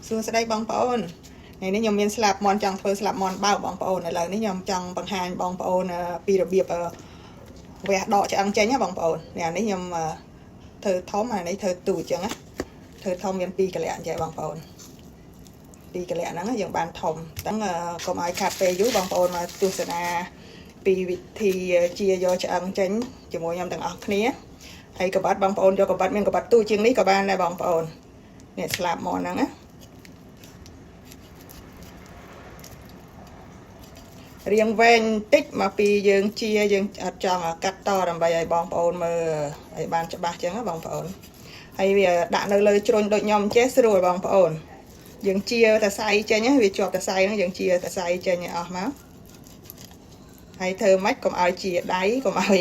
សួស្តីបងប្អូនថ្ងៃនេះខ្ញុំមានស្លាបមាន់ចង់ធ្វើស្លាបមាន់បោកបងប្អូនឥឡូវនេះខ្ញុំចង់បង្ហាញបងប្អូនពីរបៀបវះដកឆ្អឹងចេញណាបងប្អូននេះអានេះខ្ញុំធ្វើធំអានេះធ្វើទូចអញ្ចឹងណាធ្វើធំមាន2កលៈអញ្ចឹងបងប្អូន2កលៈហ្នឹងយើងបានធំអញ្ចឹងកុំឲ្យខាត់ពេលយូរបងប្អូនមកទស្សនាពីវិធីជាយកឆ្អឹងចេញជាមួយខ្ញុំទាំងអស់គ្នាហើយកបាត់បងប្អូនយកកបាត់មានកបាត់ទូចជាងនេះក៏បានដែរបងប្អូននេះស្លាបមាន់ហ្នឹងណា រៀងវែងបន្តិចមកពីយើងជាយើងអត់ចង់កាត់តដើម្បីឲ្យបងប្អូនមើលឲ្យបានច្បាស់ចឹងណាបងប្អូនហើយវាដាក់នៅលើជ្រុញដូចខ្ញុំចេះស្រួលបងប្អូនយើងជាតសៃចេញវាជាប់តសៃហ្នឹងយើងជាតសៃចេញឲ្យអស់មកហើយធ្វើម៉េចកុំឲ្យជាដៃកុំឲ្យ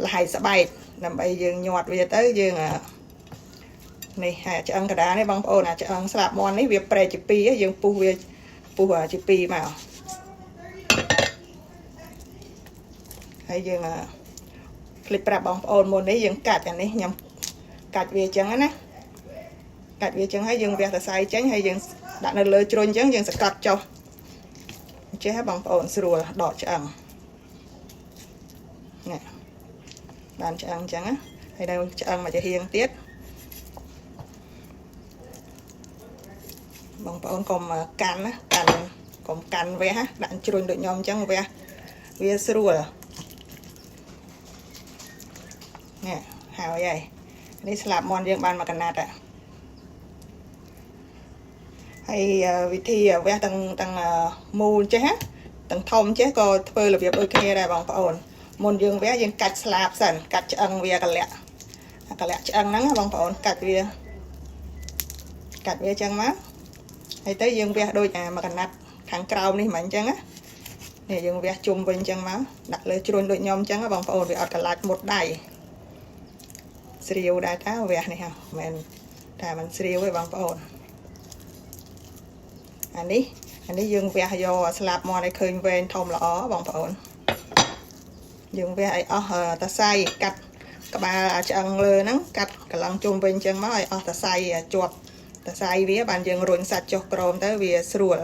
លហើយស្បែកដើម្បីយើងញាត់វាទៅយើងនេះហើយឆ្អឹងកដានេះបងប្អូនអាឆ្អឹងស្លាបមាន់នេះវាប្រែជាពីរយើងពុះវាពុះជាពីរមកហើយយើងភ្លេចប្រាប់បងប្អូនមុននេះយើងកាច់អានេះខ្ញុំកាច់វាអញ្ចឹងណាកាច់វាអញ្ចឹងហើយយើងវះសរសៃចេញហើយយើងដាក់នៅលើជ្រុញអញ្ចឹងយើងសកាត់ចុះចេះហ៎បងប្អូនស្រួលដកឆ្អឹងនេះបានឆ្អឹងអញ្ចឹងណាហើយនៅឆ្អឹងមកជាហៀងទៀតបងប្អូនកុំកាន់ណាកាន់កុំកាន់វះដាក់ជ្រុញដូចខ្ញុំអញ្ចឹងវះវាស្រួលនេះហើយហើយនេះស្លាបមាន់យើងបានមកកណាត់ហើយវិធីវះទាំងទាំងមូលចេះទាំងធំចេះក៏ធ្វើរបៀបដូចគ្នាដែរបងប្អូនមុនយើងវះយើងកាច់ស្លាបសិនកាច់ឆ្អឹងវាកលៈកលៈឆ្អឹងហ្នឹងបងប្អូនកាច់វាចឹងមកហើយទៅយើងវះដូចអាមកកណាត់ខាងក្រោមនេះមិនអញ្ចឹងណានេះយើងវះជុំវិញអញ្ចឹងមកដាក់លើជ្រុញដូចខ្ញុំអញ្ចឹងបងប្អូនវាអត់កលាច់មុតដៃស្រាវដែរតាវះនេះហ่ะមិនតែมันស្រាវទេបងប្អូនអានេះយើងវះយកស្លាបមាន់ឲ្យឃើញវែងធំល្អបងប្អូនយើងវះឲ្យអស់តសៃកាត់ក្បាលអាឆ្អឹងលើហ្នឹងកាត់កន្លងជុំវិញអញ្ចឹងមកឲ្យអស់តសៃជាប់តសៃវាបានយើងរុញសាច់ចុះក្រោមទៅវាស្រួល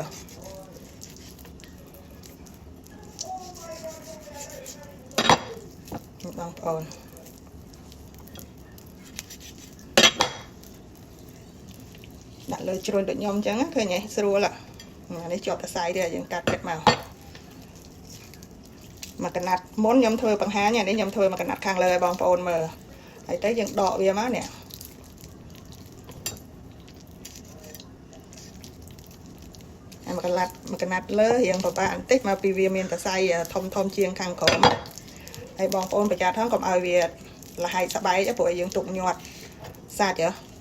បងប្អូនដាក់លើជ្រុញដូចខ្ញុំអញ្ចឹងឃើញទេស្រួលនេះជាប់តសៃទេយើងកាត់ទឹកមកមកកណាត់មុនខ្ញុំធ្វើបង្ហាញនេះខ្ញុំធ្វើមកកណាត់ខាងលើឲ្យបងប្អូនមើលហើយទៅយើងដកវាមកនេះហើយមកកណាត់លើរៀងពិបាកបន្តិចមកពីវាមានតសៃធំធំជាងខាងក្រោមហើយបងប្អូនប្រយ័ត្នផងកុំឲ្យវាលហើយស្បែកព្រោះយើងទុកញាត់សាច់ហ៎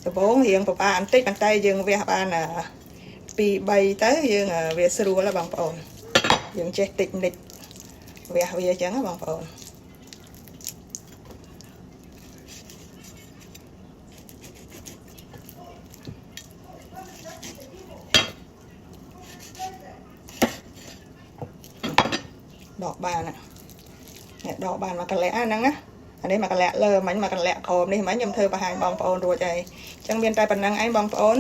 ដំបូងរៀងពិបាកបន្តិចប៉ុន្តែយើងវះបាន2 3ទៅយើងវាស្រួលបងប្អូនយើងចេះតិចនិចវះវាអញ្ចឹងបងប្អូនដកបាននេះដកបានមកកលៈហ្នឹងណាអានេះមកកលៈលើមិញមកកលៈក្រោមនេះមិញខ្ញុំធ្វើបង្ហាញបងប្អូនរួចហើយអញ្ចឹងមានតែប៉ុណ្្នឹងឯងបងប្អូន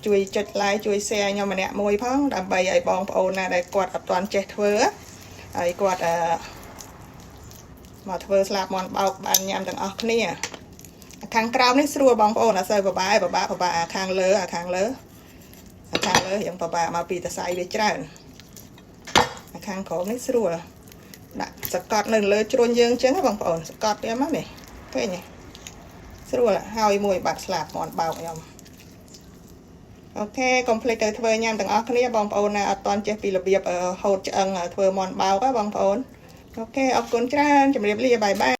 ជួយចុច like ជួយ share ខ្ញុំម្នាក់មួយផងដើម្បីឲ្យបងប្អូនណាដែលគាត់អត់ទាន់ចេះធ្វើហើយគាត់មកធ្វើស្លាបមាន់បោកបានញ៉ាំទាំងអស់គ្នាខាងក្រោមនេះស្រួលបងប្អូនអត់សូវពិបាកពិបាកពិបាកអាខាងលើអាខាងលើអាខាងលើរៀងពិបាកមកពីតសៃវាច្រើនអាខាងក្រោមនេះស្រួលដាក់សកត់នៅលើជ្រុញយើងអញ្ចឹងបងប្អូនសកត់វាមកនេះឃើញទេស្រួលហើយមួយបាត់ស្លាបមាន់បោកខ្ញុំអូខេកុំភ្លេចទៅធ្វើញ៉ាំទាំងអស់គ្នាបងប្អូនណាអត់ទាន់ចេះពីរបៀបហូតឆ្អឹងធ្វើមាន់បោកហ៎បងប្អូនអូខេអរគុណច្រើនជម្រាបលាបាយបាយ។